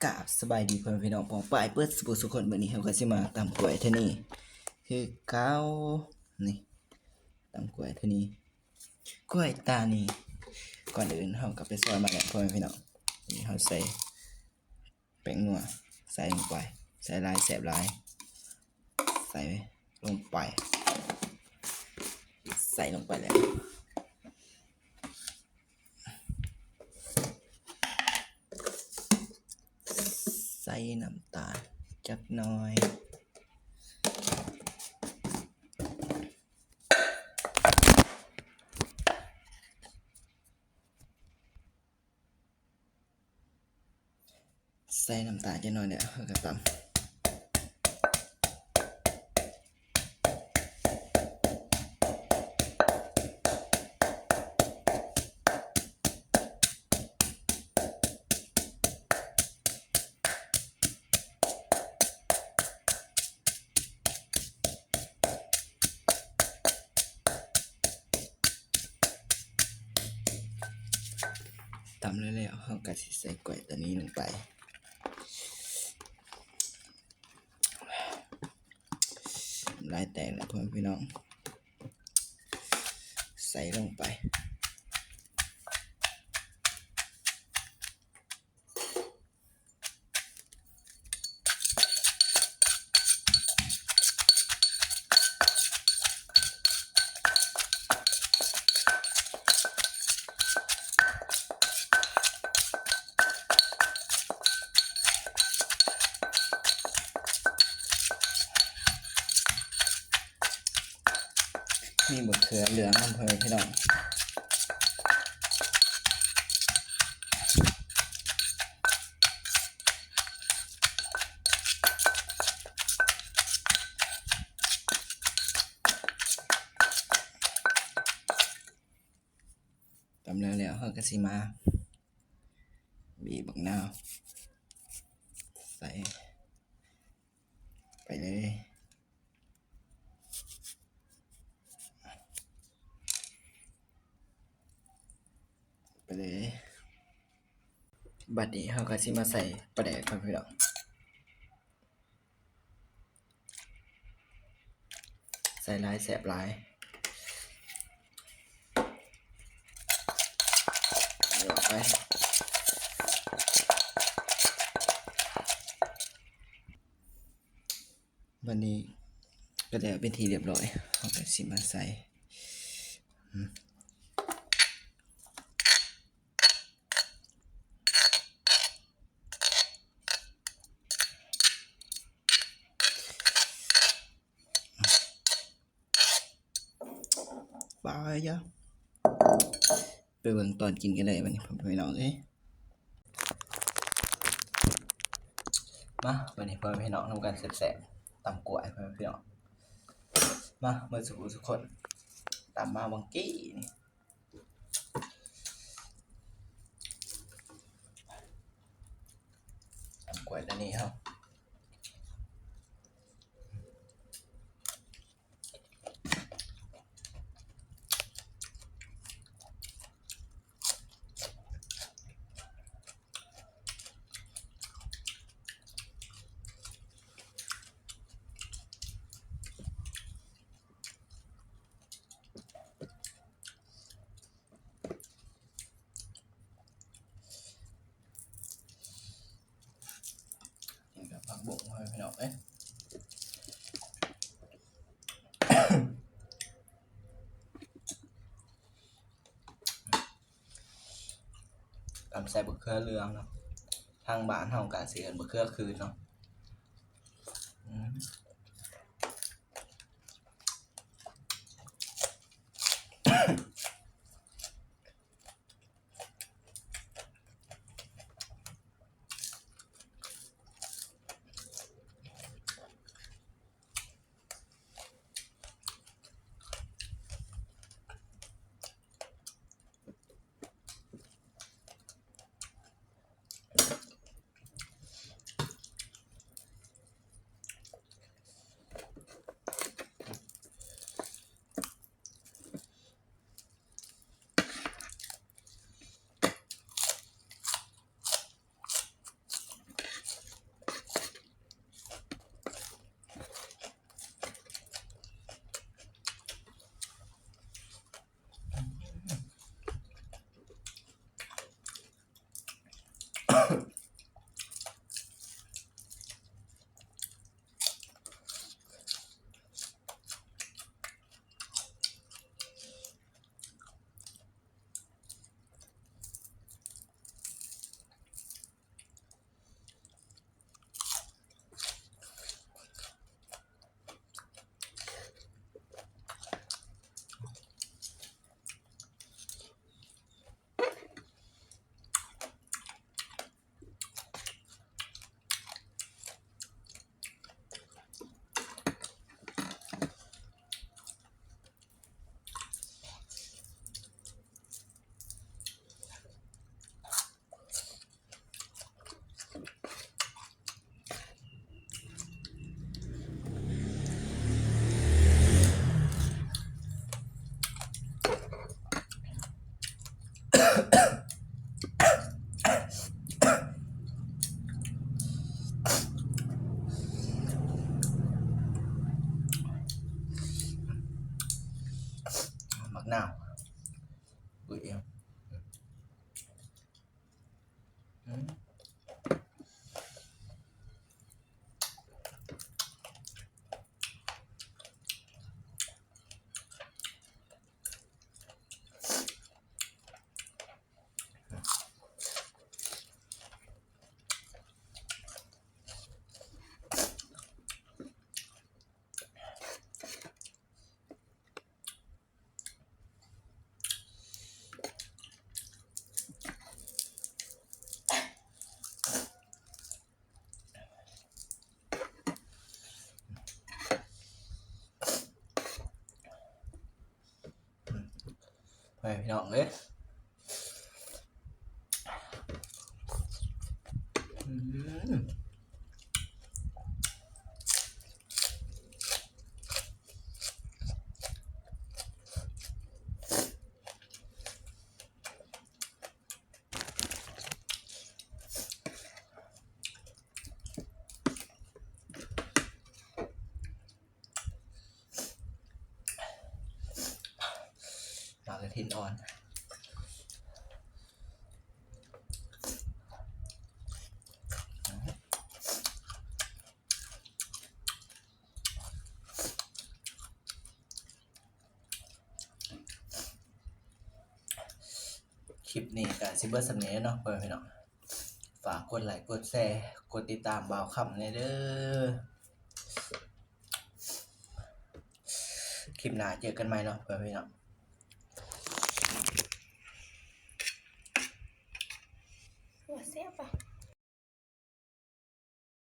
ກາບສະບາຍດີພໍ່ແມ່ພີ່ນ້ອງປ້ອງປາຍເບິດສູ່ຜູ້ສູ່ຄົນ. ມື້ນີ້ເຮົາກໍຊິມາຕຳກ້ວຍເທື່ອນີ້ຄືເກົ່າ. ນີ້ ຕຳກ້ວຍເທື່ອນີ້ ກ້ວຍຕານີ. ກ່ອນອື່ນເຮົາກໍໄປຊອຍມາແລ້ວພໍ່ແມ່ພີ່ນ້ອງ. ນີ້ເຮົາໃສ່ແປ້ງນົວໃສ່ລົງໄປ, ໃສ່ຫຼາຍແຊບຫຼາຍ. ໃສ່ລົງໄປ, ໃສ່ລົງໄປແລ້ວ ໃສ່ນ້ຳຕານຈັກໜ້ອຍ. ໃສ່ນ້ຳຕານຈັກໜ້ອຍແລ້ວ ເຮົາກໍຕຳ. ຕຳແລ້ວໆ ເຮົາກໍຊິໃສ່ກ້ວຍຕົວນີ້ລົງໄປ. ນ້ຳລາຍແຕກແລ້ວພໍ່ແມ່ພີ່ນ້ອງ ໃສ່ລົງໄປ. ມີບັກເຂືອເຫຼືອງນຳ ພໍ່ແມ່ພີ່ນ້ອງ. ຕຳແລ້ວໆ ເຮົາກໍຊິມາບີບບັກນາວໃສ່ໄປເລີຍ. ໄປເລີຍ. ບັດນີ້ເຮົາກໍຊິມາໃສ່ປາແດກກ່ອນພີ່ນ້ອງ. ໃສ່ຫຼາຍແຊບຫຼາຍ. ເອົາໄປ. ບັດນີ້ກໍໄດ້ເປັນທີ່ຮຽບຮ້ອຍ ເຮົາກໍຊິມາໃສ່ ອືມ ປາຍະ ໄປເບິ່ງຕອນກິນກັນເລີຍບັດນີ້ ພໍ່ແມ່ພີ່ນ້ອງເອີຍ. ມາ ບັດນີ້ພໍ່ແມ່ພີ່ນ້ອງນຳກັນແຊບໆ ຕຳກ້ວຍ ພໍ່ແມ່ພີ່ນ້ອງ. ມາ ເບິດສູ່ຜູ້ສູ່ຄົນ ຕຳມາຫວ່າງກີ້ນີ້ ຕຳກ້ວຍຕົວນີ້ເຮົາ. ນີ້ກໍຜັກບົ້ງ ພໍ່ແມ່ພີ່ນ້ອງເອີຍ ຕຳໃສ່ບັກເຂືອເຫຼືອງເນາະ ທາງບ້ານເຮົາກໍຊິເອີ້ນບັກເຂືອຂືນເນາະ ອືມ. ອ ไปพี่น้องเอ้ย อืม หมากกระถินอ่อน คลิปนี้ก็สิเบิดส่ำนี้เนาะพ่อแม่พี่น้อง ฝากกดไลก์ กดแชร์ กดติดตามบ่าวค่ำแหน่เด้อ คลิปหน้าเจอกันใหม่เนาะพ่อแม่พี่น้อง โอ้ แซ่บว่ะ